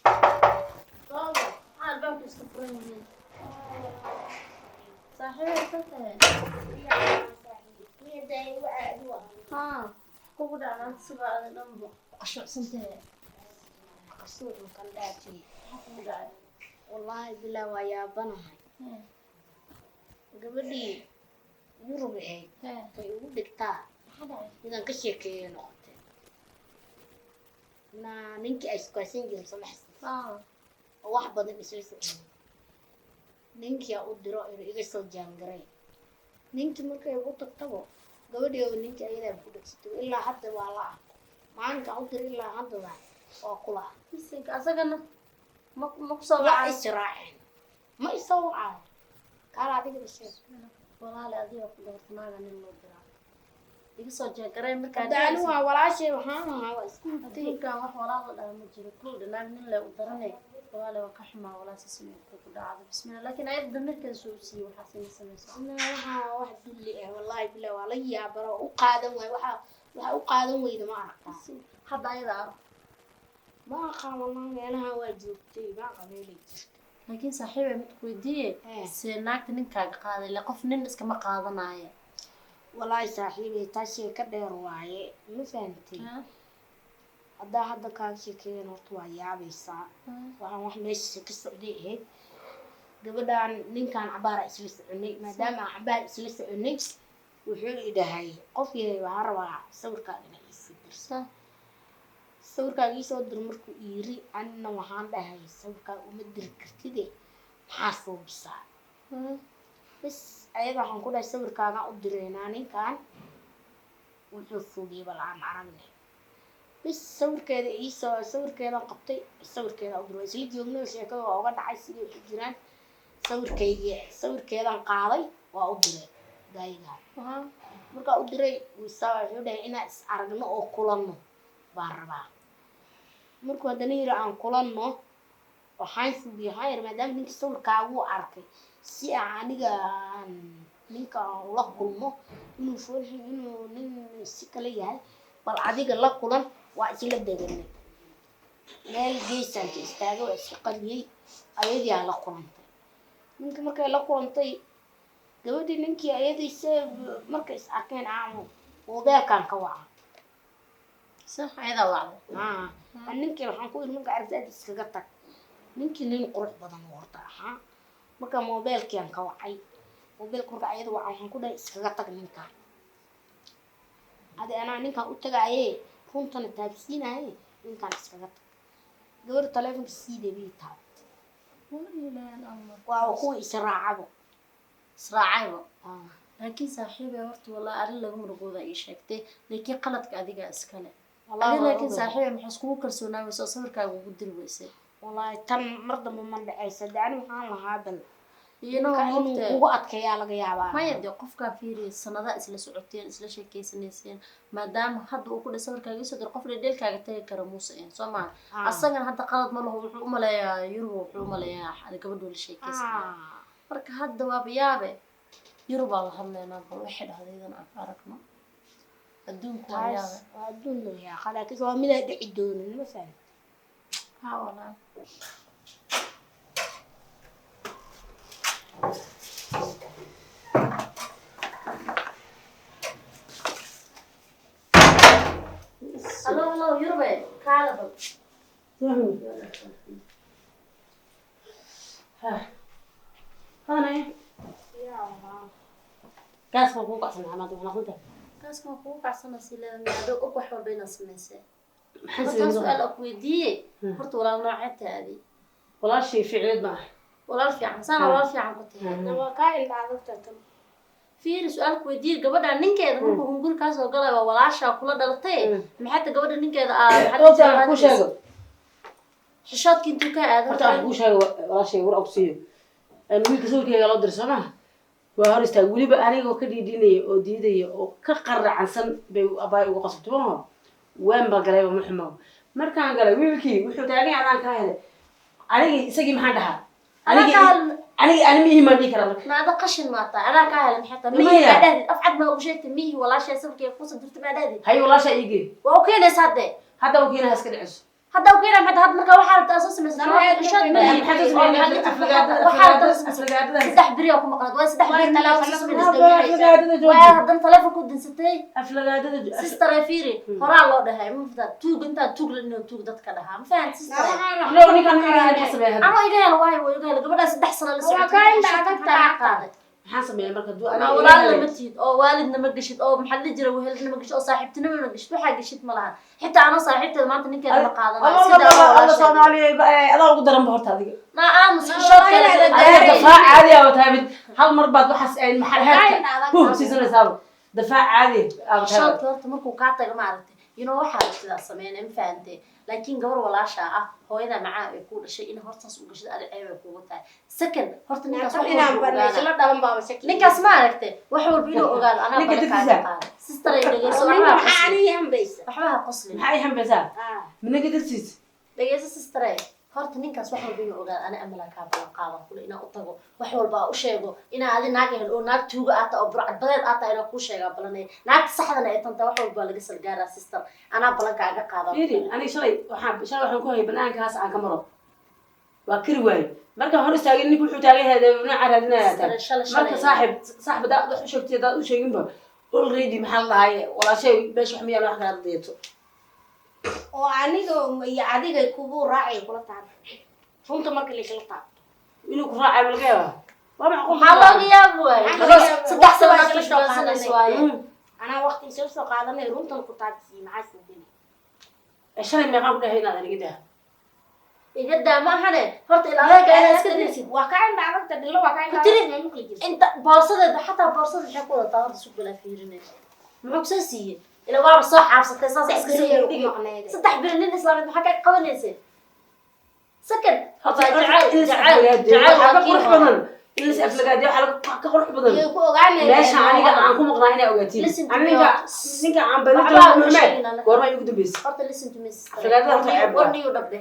Baba, maxaa albaabka iska furan yihiin? Saaxiibay ka tahay. Haa, kugu dhac maanta subax aad dhanba qashucsantahay. Maxaa kugu dhacay? Wallaahi bilaa waa yaabanahay. Gabadhii Yurub ahayd bay ugu dhigtaa. Maxaa dhacay? Midaan ka sheekeeyay noqotay na ninkii ay sukaasan jirin samaxsan oo wax badan isla socday. Ninkii aa u diro inuu iga soo jaangaray. Ninkii markay ugu tagtabo gabadhii oo ninkii ayadaa ku dhegsatay, ilaa hadda waa la ah. Maalinka u diro ilaa haddaba waa kula ah. Bisinka, asagana ma ku soo waa wacay? Israaceen, ma isoo wacaayo. Kaala adiga basheeg. Walaali, adiga ku doorta naaga nin loo diraa. Iga soo jeegaray markaa. Hadda ani waa walaashay, waxaan ahaa waa isku hubtay. Adduunkan wax walaal la dhaha ma jiro. Kow naag nin le u daranay. Walaali, waa ka xumaa walaal inay kugu dhacdo. Bismillah, laakiin ayada damirkeeda soo u siiyey waxaas inay samayso. Waxaa wax dulli ah, wallaahi bilaa waa la yaabara oo u qaadan waay. Waxa u qaadan weyda ma aragtaa? Hadda ayada arag. Ma aqaan wallahi, meelaha waa joogtay, ma aqaan meelay jirtay. Laakiin saaxiibay, mid ku weydiiye: see naagta ninkaaga qaaday? Ile qof nin iskama qaadanaayo. Wallaahi saaxiibay, taas ka dheer waaye, ma fahantay? Haddaa hadda kaaga sheekeeyan horta waa yaabaysaa. Waxaan wax meesha ka socday ahayd. Gabadhaan ninkaan cabaara isla soconay. Maadaama aan cabaar isla soconay, wuxuu i dhahay, qof yahay, waxaan rabaa sawirkaaga inaa iisoo dirto. Sawirkaaga iisoo dir markuu yiri, anina waxaan dhahay, sawirkaaga uma diri kartide, maxaa suubisaa? Bas, ayada waxaan ku dhahay, sawirkaagaan u direynaa ninkan, wuxuu suubiyey bal aan aragne. Bas, sawirkeeda iisoo sawirkeedaan qabtay, sawirkeeda u diray. Waa isla joognay, sheekada waa uga dhacay sidii waxu jiraan. Sawirkaygi, sawirkeedaan qaaday, waa u diray gaayigaan. Markaa u diray, wuxuu dhahay inaan is aragno oo kulanno baan rabaa. Markuu haddana yiri aan kulanno, waxaan suubiyey, waxaan yiri, maadaama ninka sawirkaaguu arkay, si aan aniga aan ninka aan ula kulmo inuu foolxun, inuu nin si kale yahay, bal adiga la kulan. Waa isla deganay, meel geesaan ka istaagay, waa iska qariyey. Ayadii aa la kulantay ninka. Markay la kulantay gabadhii ninkii, ayadii se markay is arkeen, aan moobeelkaan ka waca. Sax, ayadaa wacday. Haa, ninkii waxaan ku iri, marka aragti iskaga tag. Ninkii nin qurux badan oo horta ahaa. Marka moobeelkiaan ka wacay, moobeelka marka ayada waca, waxaan ku dhahay, iskaga tag ninkaan adi, anaa ninkaan u tagaaye, runtana taabsiinaye, ninkaan iskaga tag. Gabadha taleefonka siiday bay taabatay. Waa kuwa israacabo. Israacayba. Laakiin saaxiibay, horta walaa arrin laga murugooda ii sheegtay, laakiin qaladka adigaa iskale. Wallaahi adi waa laakiin ogahay. Saaxiibay, maxaa iskugu kalsoonaa weyse oo sawirkaaga ugu diri weysay? Wallaahi tan mar dambe ma dhacaysa. De ani waxaan lahaa bal iyana ninka inuu moogtahay kugu adkeeyaa laga yaabaa. Maya, dee qofkaa fiiriya, sanada isla socoteen, isla sheekeysanayseen, maadaama hadda uu ku dhay sawirkaaga isoo dir, qof dheelkaaga tagi kara muuse een soo maha. Asagana hadda qalad ma laho, wuxuu umaleeyaa Yurub, wuxuu umaleeyaa gabadhuu la sheekeysanaya. Marka hadda waaba yaabe, Yurubaa la hadlaynaa, bal waxay dhahday idan aan ka aragno. Adduunku waa taas yaabe. Waa adduun laga yaaqa, laakiin waa midaan dhici doonin, ma fahamtay? Haa walaa. Allo, allo, Yurube, kaala bal. Hadanaya gaaska kugu kacsan maanta waxaan aqoontahay. Kaaska waa kugu kacsana si leedahay, adoo og wax walba inaad samaysay. Maxaan horta sameeyay? Su-aal aan ku weydiiyey. Horta walaal noocee tahay adi? Walaashay ficilad ma ah. Walaal fiican saana, walaal fiican ku tahay. Waa kaa indha adagta tan. Fiiri, su-aal ku weydiiyey: gabadha ninkeeda markuu hunguri kaasoo galay, waa walaashaa kula dhalatay, maxay ta gabadha ninkeeda aa maxaa Horta aan kuu sheego. Xishoodki intuu ka aado. Horta aan kuu sheego walaashay, war aan ku siiyo. Wiilka sawirkayga loo diray soo maha, waa hor istaag. Weliba anigoo ka dhiidhinaya oo diidaya oo ka qaracansan bay abaay ugu qasabtay. Maho waan baa galayba, ma xumo. Markaan galay, wiilkii wuxuu taagan yahay, adaan kaa helay anigii isagii, maxaan dhahaa? Anigii anigi ani mihi maan dhihi karaa marka? Ma ada qashin maataa? Adaa kaa helay, maxay tahay? Maya. Mihi maa dhahdid? Af cad maa ugu sheegtay mihi walaashaa sawirkeega kuusan dirtay maa dhahdid? Haye, walaashaa iigee. Waa u keenaysaa dee. Hadda uu keenaha iska dhiciso. Hadda u keenaa maxaa hadda markaa waxaa rabtaa soo samaysa ishaad ma lihi. Waxaa rabtaa soo samaysa 3 beri oo ku maqnayd waa 3 beri talaabo soo samaysay. Aflagaadada Waa jooji. Haddana taleefon ku dinsatay. Aflagaadada. Sister ay fiiri, horaa loo dhahay ma fahantaa, tuug intaa tuug la inuu tuug dadka dhahaa, ma fahanti sister? No, ninkan iga helay, maxaa sameeya hadda? Anoo iga helo waayo, waa iga helo gabadhaa 3 sano la Waa socotay. kaa indha adag tahay. Qaaday. Maxaan sameeya marka duu Ma aniga iga walaal helay? lama tihid oo waalidna ma geshid oo maxaa la jira wehelna ma geshid oo saaxiibtinimo ma geshid, waxaa geshid ma lahan. Xitaa anoo saaxiibteeda maanta ninkeeda ma qaadanayo. Allah. Sida Allah, Allah. walaasheeda. Soomaaliya, adaa ugu daran ba horta adiga. Ma aamus, xishoodkeeda Walaal, sida adiga gaaray. Dafaac caadi ah tahay mid hal mar baad waxaas ay maxal heerka adag. Huh siisanaysaaba dafaac caadi ah tahay. Xishoodka horta markuu kaa tago, maaragtay, waxaa sidaa sameynay, ma fahantay? Laakiin gabar walaasha ah, hooyada macaa ay ku dhashay, in horta saas u gashid adi ceeb ay kugu tahay. Second, horta ninkaas wax Inaan walba barnay ogaana. Isla dhalan baaba shaki. Ninkaas ma aragtay, wax walba inuu ogaado anaa Ninka bala kaaga dartiisa? qaada. Sister ay dhegeyso, Ninka waxba ha maxaa qoslin. aniga hambaysa? Waxba ha qoslin. Maxay hambaysaa? Ninka dartiis? Dhegeyso sister, horta ninkaas wax walba inuu ogaado ana amala kaa balan qaadan kule inaan u tago, wax walba aa u sheego inaa adi naag ahayn oo naag tuuga aad tahay oo burcad badeed aad tahay, inaan kuu sheegaa balanay. Naagta saxdana ay tanta wax walba laga salgaaraa. Sister, anaa balan kaaga qaadan. Fiiri, aniga shalay waxaan ku hayay banaankaas aan ka maro, waa kari waaye. Markaan hor istaagay ninka wuxuu taagan yahay nooca raadinaya Sister, shalay marka shalay. Saaxib, hadaad wax u sheegtay, hadaad u sheeginba, already maxaa la dhahay, walaashay meesha wax ma yaalo, wax kala dayato. Oo aniga iyo adiga kugu raacay kula tahay runta marka la isla taabto. Inuu ku raacay ma laga yaabaa? Waa macquul. Maxaa looga yaabi waaye? Maxaa Because looga yaabaa? 3 sano Waqti naagta baa isla soo shukaansanayso qaadanay. waaye. Anaa waqti isla soo qaadanay, runtan ku taabsiiyey, maxaa suubinay? Shalay meeqaan ku dhahay inaad aniga daa? Iga daa maahane, horta il adeega inaad iska daysid. Waa kaa indha adagta dhillo, waa kaa indha Tiri. adagta maqli jirta. Inta boorsadeeda, xataa boorsada maxay ku wadataa horta? Sug balaa fiirinayso muxuu kusoo siiyey? Ila waaba soo xaabsatay saas iska soo 3 beri dhigi. ku maqneyd. 3 beri nin islaameed maxaa ka qabanaysay? Second, Horta waa in jacayl la is jacayl aflagaadiyo jacayl waxaa waa ka kii qurux hore. badan in la is aflagaadiyo waxaa ka qurux badan Iyo ku ogaanay meesha aniga aan ku maqnaa inaa ogaatiin. Listen to Ani me, ninka horta. ninka aan bani Waxba ha joogo u sheegin Muxmed anaga. goorma igu dambeysay? Horta listen to me, sister. Aflagaadada horta ceeb waa. Warniyu dhabdhe,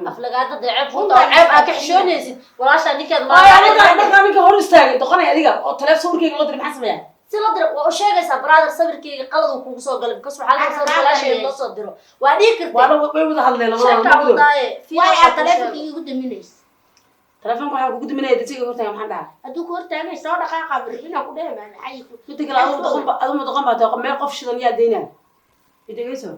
aflagaadada ceeb ku tahay, ceeb aa ka xishoonaysid walaashaa ninkeeda. Waayo aniga markaa ninka hor istaagay doqonay adiga oo taleef sawirkayga loo diray, maxaa sameeyaa? Si la diro waa u sheegaysaa, brother, sawirkayga qalad uu kugu soo galay because waxaa laga sawir walaasheeda loo soo diro, waa dhihi waa kartay. Way wada hadleen labadooda. Sheekaa Labadooda. wadaaye. Waay aad taleefonka iigu daminaysa. Taleefonka waxaa kugu daminaya dasiga hortaaga, maxaan dhahaa? Hadduu ku hortaagay soo dhaqaaqa birina ku dhehe maa maxay ku Midda kale, adigu doqon ba, adigu ma doqon baa tahay? Meel qof shidan yaa daynaa? Idhegeyso,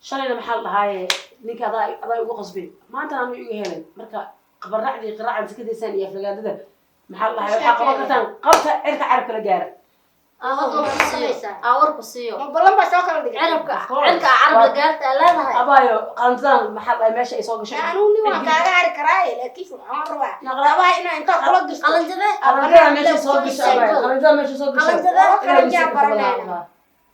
shalayna maxaa la dhahaaye, ninka adaa igu qasbay, maantana anu iga helay. Marka qabaracdii qiraacan iska daysaan iyo aflagaadada maxaa la dhahay, waxaa qaban kartaan qabta cirka carabka la gaara. Aa warku siiyo. Ma ballan baa soo kala dhigay? Cirabka. Of course. Cirka carab la gaarta aa leedahay. Abaayo, qalantadan maxaa la dhahay, meesha ay soo gashay. Anugu nin waan kaaga hari karaaye, laakiin waxaan rabaa rabaha inaa intaa kula gashto. Qalanjade. Qalantada meesha soo gashay, abaayo, qalantada meesha soo gashay. Qalanjada? Qalanjaa baranayna.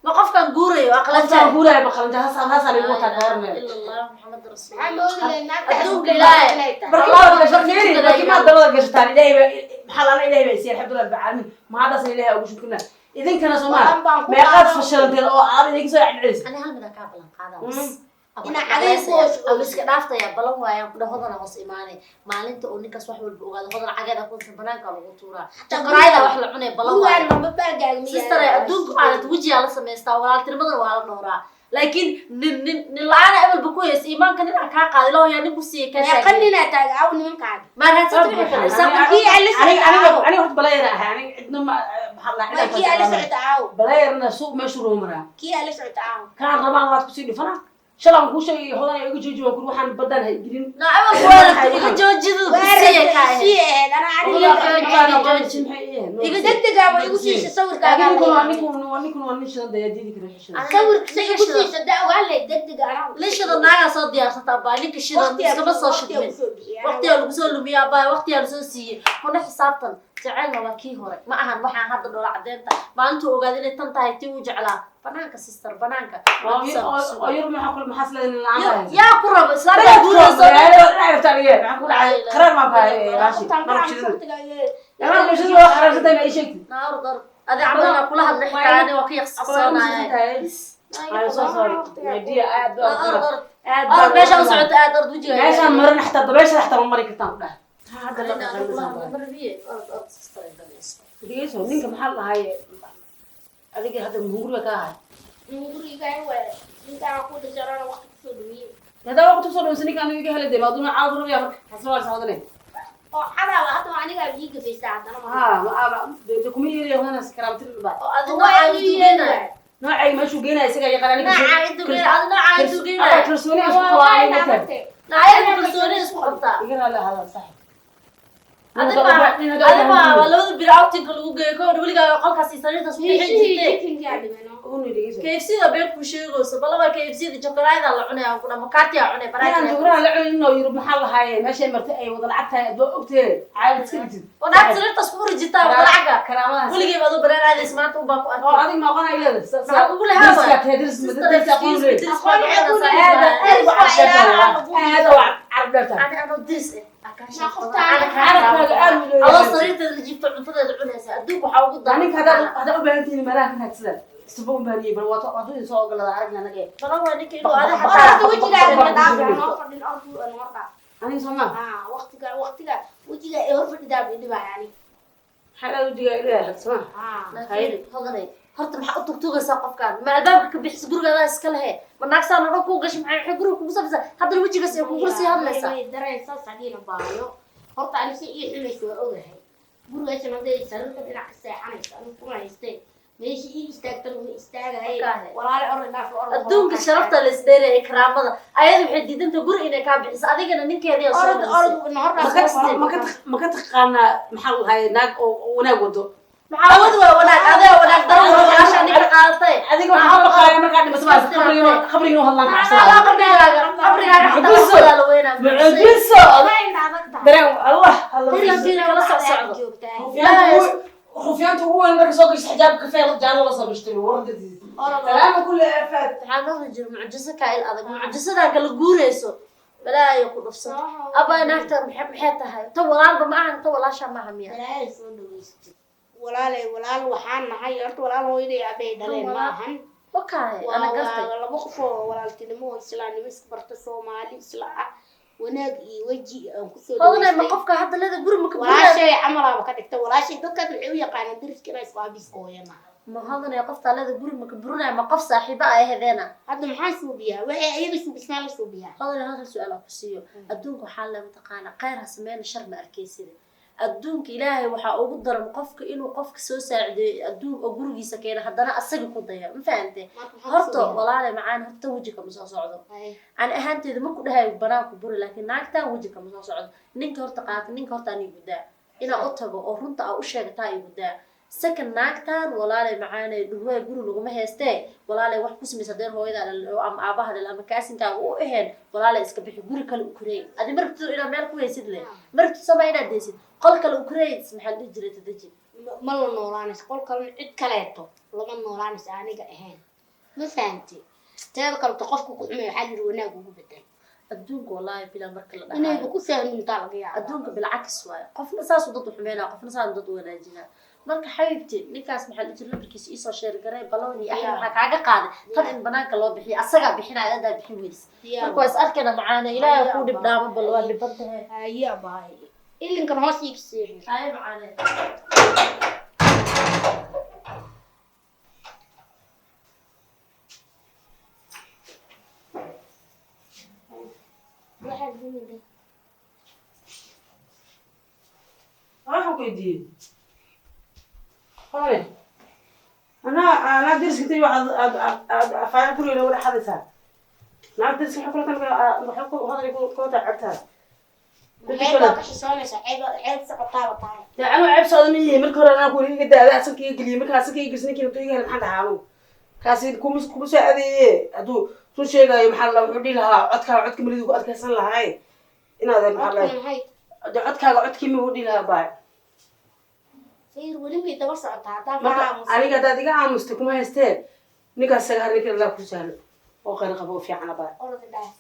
Ma qofkan guurayo waa qalantada qalanjade? Guuraya ma qalanta hasaa lagu wataa ka warmaya. Ila Allah Muxamed rasuul. Maxaa moodi lahayd naagta Adduunka xasuusta Ilaahay. inay tahay? Markii maad gashataan, markii maad dabada gashataan, Ilaahay baa maxaa lana, Ilaahay baa isiiyay, alxamdulilah rabbil caalamiin. Mahadaasna Ilaahay ugu shukrina. Idinkana Soomaa Balan baan ku meeqaad qaadan. fashalanteen oo aad idinka soo dhacdhacaysa. Ani hal mid aan kaa ballan qaadaa Mm. bas. Ama Inaa iska cagay ku hoos ama iska dhaaftaya balan waayaan kudha hodana hoos imaanay maalinta uu ninkaas wax walba ogaado, hodan cageeda kuusan banaanka lagu tuuraa, jaqaraayda wax la cunay, balan Gurigaan waaya. lama baagaaga ma Sister, yaalo. adduunka maalinta wejiyaa la samaystaa, walaaltinimadana waa la dhowraa, laakiin nin la-aana ebelba ku haysa iimaanka nin aan kaa qaadi laho yaa nin ku siiyay kaa Meeqa taagay. ninaa taagay aw nimankaaga? Maa raadsata wixii kale isaaq. Kii aan la aniga socda aniga aawo. Aniga horta balayana ahay, aniga cidna ma maxaa la Waa kii aan la socda aawo. Balayarna suuq meeshu ruu maraa. Kii aan la socda aawo. Kaan rabaan laad kusii dhifana. Shalay aan kuu sheegay hodan ay iga jooji, waan kuri waxaan baddaan ha gelin. Naa ebelku waa rabta iga joojidu Waa kusiiya kaa rabta ahayd. isii ahayd anaa Iga aniga. jooji. Iga Degdegaaba igu siisay sawirkaaga. ninkun waa ninkun waa nin shidan dayaa diidi kara shidan. Sawirka igu siisay da ogaan lahayd degdega anaa. Nin shidan naagaa soo diyaarsata abaa, ninka shidan Waqtigaa iskama soo waqtigaa shidmin. kusoo bixiyay. Waqtigaa lagu soo lumiya abaa, waqtigaa lasoo siiyey kuna xisaabtan. Jacaylna waa kii hore, ma ahan waxaan hadda dhoola cadeynta. Maalintuu ogaada inay tan tahay tii uu jeclaa, banaanka sister, banaanka. Oo yar maxaa kula maxaa isleedahay nin la'aan baa haysa? Yaa ku rabo islaamka guurayso? Qaraar maan fahay baashi Waqtigaan marka ka shidan. waqtiga ayay- Marka shidan waa qaraarsantahay, ma ii sheegtid? Naar dar adi camalna kula hadlay xitaa ani waa ka yaqsisoonaya. I'm so sorry my dear, aad baa Ord ord aad ord, meesha u socota aad ord wejiga. Meeshaan marin xataa dabeysha xataa ma mari kartaan ku dhahay hadda la Arrin aan kula qaqaynaysaa. hadlo ma rabiye, ord ord sister, ay dhamayso. Dhegeyso, ninka maxaa la dhahay, adiga hadda muhunguriga ka ahay. Guriga waay. Ninkaan ku dhashay waqti kusoo dhumiyey. Hadaa waqti kusoo dhaweysa ninka aniga iga helay dee maaduna caawd rabaya marka xasna waa socdane. Oo cadaaba hadda waa anigaa ii gafaysaa haddana ma Ha ma de kuma yeelaya hodanas karaamtir baa. Oo adi noocaa idugeynaya. Noocay meeshuu geenaya isagaa yaqaan aniga. Noocaa idugeynaya, adi noocaa idugeynaya. Kalsooni aan isku qabaa aniga tahay. Ayada kalsooni isku qabtaa. Iga raali ahaada saaxiib. Adi ma waa labada bir outingka lagu geeyo ka hor weligaa qolkaas iyo sariirtaas ku bixin jirtay. Jikinkaa dhimano. KFC-da been kuu sheegayso balaba KFC-da jokolaada la cunaya ku dhamo kaatiya cunay Inaan baraakina. jugraha la cunin oo yurub maxaa lahaaye meeshay martay ay wada lacag tahay adoo ogtee caadi iska dhigtid. Wanaag sariirtaas ku rijitaa wada lacaga. Karaamadaas. Weligeyba adoo banaan aadays maanta unbaa ku Oo arkay. adiga ma aqoon ay leedahay. Maxaa kugu lahaa waay? Dariska tahay daris Sister daris aqoon excuse me, leedahay. diris waa noqonaysaa. Aada aad u carab dheertahay. Aada u carab dheertahay. Ani anoo diris eh. Aa kaa sheegto. Carabkaaga aad u leeyahay. Adoo sariirteeda la jiifto cuntadeeda cunaysa adduunka waxaa ugu daran. Ninka haddaad u baahan tihiin meelaha ka raadsada. Isba u baahan yihiin bal wato wato idin soo ogolada aragna anaga. Bala waa ninka inuu adi Horta xataa wejigaaga ma dhaafi noo fadhin ordu noo dhaaf. Aniga soo maa. Ah, waqtiga waqtiga wejiga ee hor fadhidaa bay dhibaya aniga. Maxaa aad u digaa ilaahay soo maa. Ah. Laakiin hodanay horta maxaa u tugtugaysaa qofkaan ma albaabka ka bixis gurigaadaa iska lehe ma naagsaan oo dhan kuu gashay maxay waxay guriga kugu safaysaa haddana wejigaas ay kugula sii hadlaysaa. May dareen saas hadiina baayo. Horta ani si ii xumayso waa ogahay. Gurigaashan hadday sariirta dhinac ka seexanayso anigu kuma haystee. Meesha ii istaagtana way istaagaye. Wakaahe. Walaale orod dhaaf orod. Adduunka sharafta la isdheeraya karaamada ayada waxay diidanta guri inay kaa bixiso adigana ninkeeda yaa soo Orod dhalisay. orod noo dhaaf. Ma ka taqaanaa maxaa lahaye naag oo wanaag wado. Maxaa wad waa wanaag adaa wanaag daro waa walaasha ninka qaadatay. Adiga waxaa ka baqaaya markaa dhimato maas qabriga qabriga inuu hadlaan ka cabsanaa. Qabrigaaga qabrigaaga xataa waxoodaa la weynaa. Mucjiso. Waa indha adag tahay. Dareen Allah Allah. Dareenkiina kala socsocdo. Joogtaa. Rufyaanta ugu weyn marka soo gashay xijaabka kafee jaallo la soo gashtay warantadiisa. Orod. Salaama kulli aafaad. Waxaa maqli jira mucjiso kaa il adag mucjisadaa kala guurayso balaayo ku dhufsan. Abaa naagta maxay tahay ta walaalba ma ahan ta walaasha maaha miya. Walaalay soo dhaweystay. Walaalay walaal waxaan nahay horta walaal hooyaday aabbahay dhaleen ma ahan. Wakaahe Waa ana gartay. waa laba qof oo walaaltinimo oo islaamnimo isku barta Soomaali isla ah wanaag iyo weji aan kusoo Hodanay ma dhaweystay. qofka hadda leeda guri ma ka burinaya. Walaashay camalaaba ka dhigta walaashay dadkaas waxay u yaqaanaan deriska inay isku aabiska hooyana. Ma hodanay qofta leeda guri ma ka burinaya ma qof saaxiiba ay ahadeena. Hadda maxaan suubiyaa waxay ayaga suubismaan la suubiyaa. Hodanay hal su'aal aan ku siiyo adduunka waxaa la mataqaanaa khayr ha sameyn shar ma arkaysida. Adduunka ilaahay waxaa ugu daran qofka inuu qofka soo saacideeyo adduun oo gurigiisa keena haddana asaga ku daya ma fahantay. Marka maxaan Horta suubiyaa? walaalay macaan horta weji kama soo socdo. Ay, Ani ahaanteeda ma ku dhahayo banaanku buri laakiin naagtan weji kama soo socdo. Ninka horta qaata ninka horta ani gudaa inaa u tago oo runta aa u sheegataa i gudaa. Second naagtan walaalay macaanay dhurwaay guri laguma haystee walaalay wax ku samaysa hadeen hooyadaa dhalin oo ama aabaha dhalin ama kaasinkaaga u aheen walaalay iska bixi guri kale u kureey. Adi marabtid inaad meel ku haysid leh marabtid sooma inaad deysid qol kale u kureey maxaa la dhihi jiray tadaji. Ma la noolaanayso qol kalena cid kaleeto lama noolaanayso aniga ahayn. Ma fahantay? Teeda kaleeto qofka ku xumay waxaa la yidhi wanaag ugu bedel. Adduunka wallaahi bilaa marka la Inayba dhahayo ku fahmintaa laga yaabaa. Adduunka bilcakis waaye qofna saasuu dad u xumeynaa qofna saasuu dad u wanaajinaa. Marka xabiibti ninkaas maxaa la jira lambarkiisa iisoo sheergaray ballan iyo axmed waxaa kaaga qaaday tan in banaanka loo bixiyo asagaa bixinaya adaa bixin weyse. Diyaar. Marka waa is arkayna macaane ilaahay kuu dhib dhaamo bal waa dhiban tahay. Haye baay. Ilinkan hoos iiga seexi. Haye macaane. Waxaad duminay. Waxaan ku weydiiyey. Hore. Anaa deriska tay waxaad aad aad afaara guriga looga dhex hadaysaa. Naag deriska waxay kula tan waxay ku hodanay ku kula tahay cagtaada. Ceeb baa ka xisoonaysaa ceeb ceeb socotaaba tahay. Dee anuu ceeb socda ma yihi marka hore anaa ku iga daada asalka iga geliyey markaa asalka iga gelisay ninkiina iga helay maxaan dhahaa anugu. Kaasi kuma soo adeeye hadduu run sheegayo maxaa la wuxuu dhihi lahaa codkaaga codka malidu ku adkaysan lahaay inaad maxaa la Codkan maxay? dee codkaaga codkii ma u dhihi lahaa baay. Sayir weli way daba socotaa haddaan kaa Marka aamusan. aniga haddaad iga aamustay kuma haystee ninkaas isaga har ninka Allah ku sahlo oo khayr qabo oo fiican abaa. Orod dhaaf.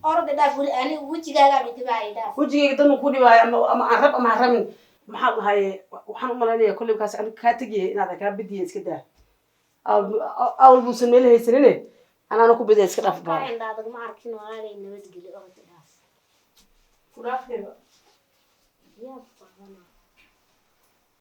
Orod dhaaf weli aniga wejigaagaa bay dhibaaya dhaaf. Wejigayga dan uu ku dhibaayo ama aan rab ama ha rabin maxaa lahaye waxaan u malaynayaa kolley kaas aniga kaa tegiye inaadan kaa bediye iska daa. Awal buusan meel haysanine anaana ku bediya iska dhaaf Kaa baa. indha adag ma arkin walaalay nabadgelyo orod dhaaf. Ku dhaafeeba. Yaab badanaa.